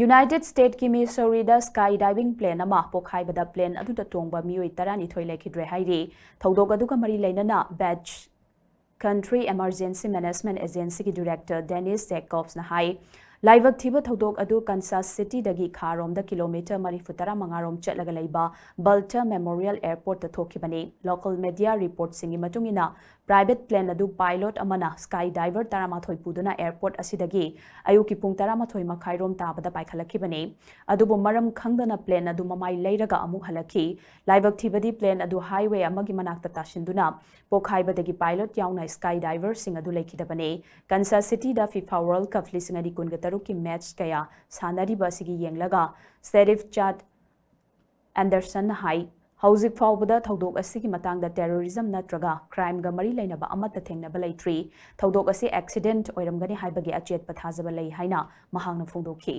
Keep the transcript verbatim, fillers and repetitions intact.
United ꯁ꯭ꯇꯦꯠꯀꯤ ꯃꯤꯁꯣꯔꯤꯗ sky diving plane ꯑꯃ ꯄꯣꯈꯥꯏꯕꯗ plane ꯑꯗꯨꯗ ꯇꯣꯡꯕ ꯃꯤꯑꯣꯏ ꯇꯔꯥꯅꯤꯊꯣꯏ ꯂꯩꯈꯤꯗ꯭ꯔꯦ ꯍꯥꯏꯔꯤ꯫ ꯊꯧꯗꯣꯛ ꯑꯗꯨꯒ ꯃꯔꯤ ꯂꯩꯅꯅ ꯕꯦꯠꯁ ꯀꯟꯇ꯭ꯔꯤ ꯏꯃꯔꯖꯦꯟꯁꯤ ꯃꯦꯅꯦꯖꯃꯦꯟꯠ ꯑꯦꯖꯦꯟꯁꯤꯒꯤ ꯗꯤꯔꯦꯛꯇꯔ ꯗꯦꯅꯤꯁ ꯖꯦꯀꯣꯕꯁꯅ ꯍꯥꯏ, ꯂꯥꯏꯕꯛ ꯊꯤꯕ ꯊꯧꯗꯣꯛ ꯑꯗꯨ ꯀꯟꯁꯥꯁ ꯁꯤꯇꯤꯗꯒꯤ ꯈꯥꯔꯣꯝꯗ ꯀꯤꯂꯣꯃꯤꯇꯔ ꯃꯔꯤꯐꯨ ꯇꯔꯥꯃꯉꯥ ꯔꯣꯝ ꯆꯠꯂꯒ ꯂꯩꯕ ꯕꯜꯇꯔ ꯃꯦꯃꯣꯔꯤꯌꯦꯜ ꯑꯦꯌꯔꯄꯣꯔꯠꯇ ꯊꯣꯛꯈꯤꯕꯅꯤ꯫ ꯂꯣꯀꯦꯜ ꯃꯤꯗꯤꯌꯥ ꯔꯤꯄꯣꯔꯠꯁꯤꯡꯒꯤ ꯃꯇꯨꯡ ꯏꯟꯅ, ꯄ꯭ꯔꯥꯏꯚꯦꯠ ꯄ꯭ꯂꯦꯟ ꯑꯗꯨ ꯄꯥꯏꯂꯣꯠ ꯑꯃꯅ ꯁ꯭ꯀꯥꯏ ꯗꯥꯏꯚꯔ ꯇꯔꯥꯃꯥꯊꯣꯏ ꯄꯨꯗꯨꯅ ꯑꯦꯌꯔꯄꯣꯔꯠ ꯑꯁꯤꯗꯒꯤ ꯑꯌꯨꯛꯀꯤ ꯄꯨꯡ ꯇꯔꯥꯃꯥꯊꯣꯏ ꯃꯈꯥꯏ ꯔꯣꯝ ꯇꯥꯕꯗ ꯄꯥꯏꯈꯠꯂꯛꯈꯤꯕꯅꯤ꯫ ꯑꯗꯨꯕꯨ ꯃꯔꯝ ꯈꯪꯗꯅ ꯄ꯭ꯂꯦꯟ ꯑꯗꯨ ꯃꯃꯥꯏ ꯂꯩꯔꯒ ꯑꯃꯨꯛ ꯍꯜꯂꯛꯈꯤ꯫ ꯂꯥꯏꯕꯛ ꯊꯤꯕꯗꯤ ꯄ꯭ꯂꯦꯟ ꯑꯗꯨ ꯍꯥꯏꯋꯦ ꯑꯃꯒꯤ ꯃꯅꯥꯛꯇ ꯇꯥꯁꯤꯟꯗꯨꯅ ꯄꯣꯈꯥꯏꯕꯗꯒꯤ ꯄꯥꯏꯂꯣꯠ ꯌꯥꯎꯅ ꯁ꯭ꯀꯥꯏ ꯗꯥꯏꯚꯔꯁꯤꯡ ꯑꯗꯨ ꯂꯩꯈꯤꯗꯕꯅꯤ꯫ ꯀꯟꯁꯥꯁ ꯁꯤꯇꯤꯗ ꯐꯤꯐꯥ ꯋꯥꯔꯜꯗ ꯀꯞ ꯂꯤꯁꯤꯡ ꯑꯅꯤ ꯀꯨꯟꯒ ꯇꯔꯨꯛꯀꯤ ꯃꯦꯠꯆ ꯀꯌꯥ ꯁꯥꯟꯅꯔꯤꯕ ꯑꯁꯤꯒꯤ ꯌꯦꯡꯂꯒ ꯁꯦꯔꯤꯐ ꯆꯥꯗ ꯑꯦꯟꯗꯔꯁꯟꯅ ꯍꯥꯏ, ꯍꯧꯖꯤꯛ ꯐꯥꯎꯕꯗ ꯊꯧꯗꯣꯛ ꯑꯁꯤꯒꯤ ꯃꯇꯥꯡꯗ ꯇꯦꯔꯣꯔꯤꯖꯝ ꯅꯠꯇ꯭ꯔꯒ ꯀ꯭ꯔꯥꯏꯝꯒ ꯃꯔꯤ ꯂꯩꯅꯕ ꯑꯃꯠꯇ ꯊꯦꯡꯅꯕ ꯂꯩꯇ꯭ꯔꯤ꯫ ꯊꯧꯗꯣꯛ ꯑꯁꯤ ꯑꯦꯛꯁꯤꯗꯦꯟꯠ ꯑꯣꯏꯔꯝꯒꯅꯤ ꯍꯥꯏꯕꯒꯤ ꯑꯆꯦꯠꯄ ꯊꯥꯖꯕ ꯂꯩ ꯍꯥꯏꯅ ꯃꯍꯥꯛꯅ ꯐꯣꯡꯗꯣꯛꯈꯤ꯫